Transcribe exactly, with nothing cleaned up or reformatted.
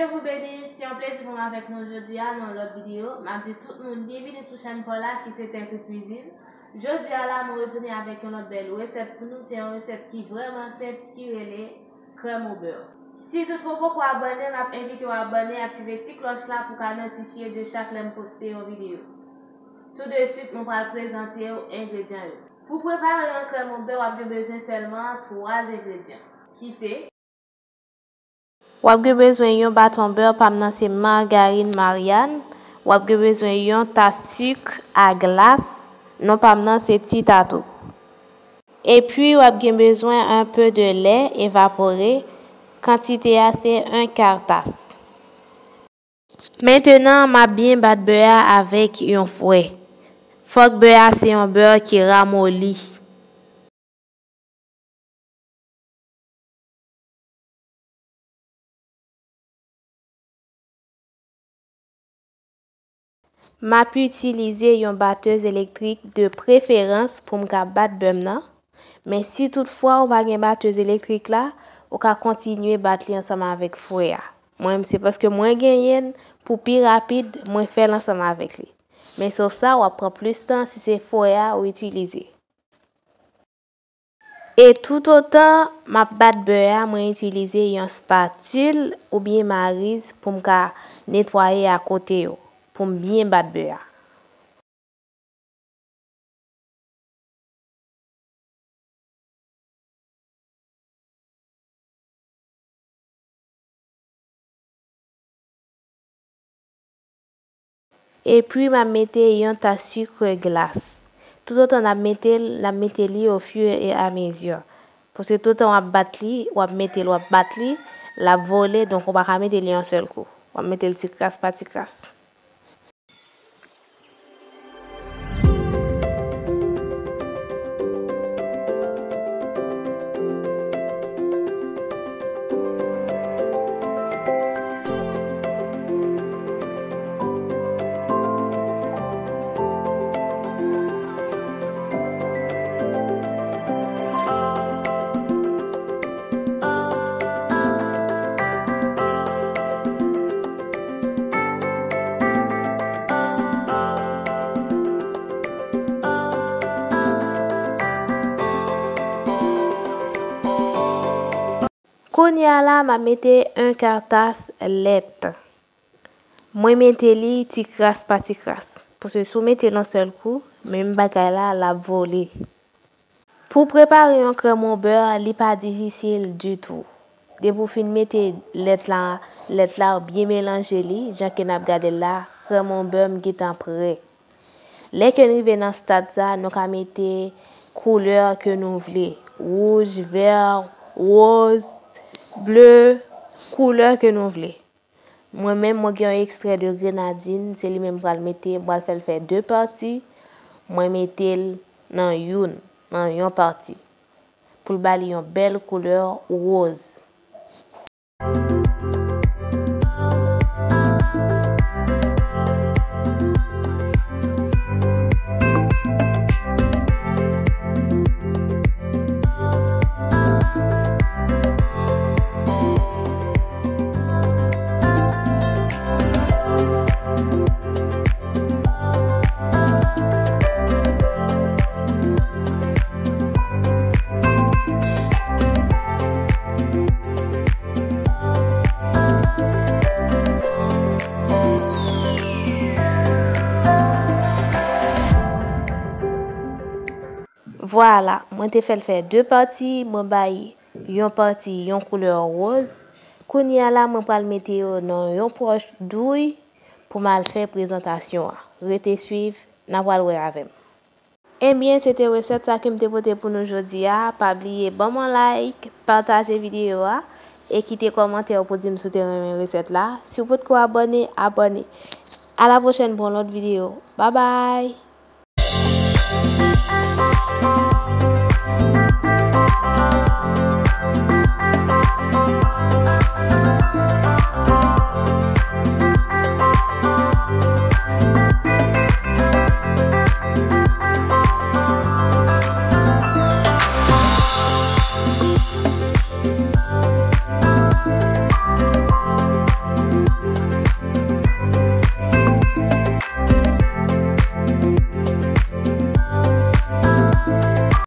Dieu vous bénisse, se yon plezi pou mwen avèk nou jodi a nan yon lòt videyo. M ap di tout moun byenvini sou chèn pa w la ki se Tèt ou Kwizin. Jodi a la, mwen retounen avèk yon lòt bèl resèt pou nou. Se yon resèt ki vrèman senp, ki rele krèm o bè. Si toutfwa w poko abòne, m ap envite w abòne, aktive ti klòch la pou w ka notifye de chak lè m poste yon videyo. Toudeswit, mwen pral prezante w engredyan yo. Pou prepare yon krèm o bè, w ap gen bezwen sèlman twa engredyan, ki se: W ap gen bezwen yon baton bè, pa m nan se Margarine Marianne. W ap gen bezwen yon tas sik a glas, non pa m nan se Ti Tato. Epi, w ap gen bezwen un peu de lait évaporé, kantite a se un quart tas. Mentenan, m ap byen bat bè a avèk yon fwè. Fòk bè a se yon bè ki ramoli. M ap itilize yon batèz elektrik de preferans pou m ka bat bè m nan. Men si toutfwa ou pa gen batèz elektrik la, ou ka kontinye bat li ansanm avèk fwè a. Mwen menm, se paske mwen genyen l, pou pi rapid, mwen fè l ansanm avèk li. Men sof sa, w ap pran plis tan si se fwè a ou itilize. E toutotan m ap bat bè a, mwen itilize yon spatil oubyen mariz pou m ka netwaye akote yo, pou m byen bat bè a. Epi, m ap mete yon tas sik glas. Toutotan n ap mete l, n ap mete li au fur et à mesure. Paske toutotan w ap bat li, w ap mete l, w ap bat li, l ap vole, donk ou pa ka mete li yon sèl kou. W ap mete l ti kras pa ti kras. Kounye a la, m ap mete un quart tas lèt. Mwen mete li ti kras pa ti kras. Paske si w mete l yon sèl kou, menm bagay la, l ap vole. Pou prepare yon krèm o bè, li pa difisil ditou. Depi w fin mete lèt la, lèt la, ou byen melanje li, jan ke n ap gade l la, krèm o bè m gentan prè. Lè ke n rive nan stad sa, nou ka mete koulè ke nou vle. Wouj, vè, woz, ble, koulè ke nou vle. Mwen menm, mwen gen yon ekstrè de grenadin, se li menm m pral mete, m pral fè l fè de pati, mwen mete l nan youn, nan yon pati, pou l ba li yon bèl koulè woz. Vwala, mwen te fè l fè de pati, mwen bay yon pati yon koulè woz. Kounye a la, mwen pral mete yo nan yon pòch douy pou m al fè prezantasyon an. Rete swiv, n a pral wè avè m. Ebyen, se te resèt sa ke m te pote pou nou jodi a. Pa bliye ban m yon like, pataje videyo a, e kite kòmantè w pou di m si w te renmen resèt la. Si w potko abòne, abòne. A la pwochèn pou yon lòt videyo. Babay!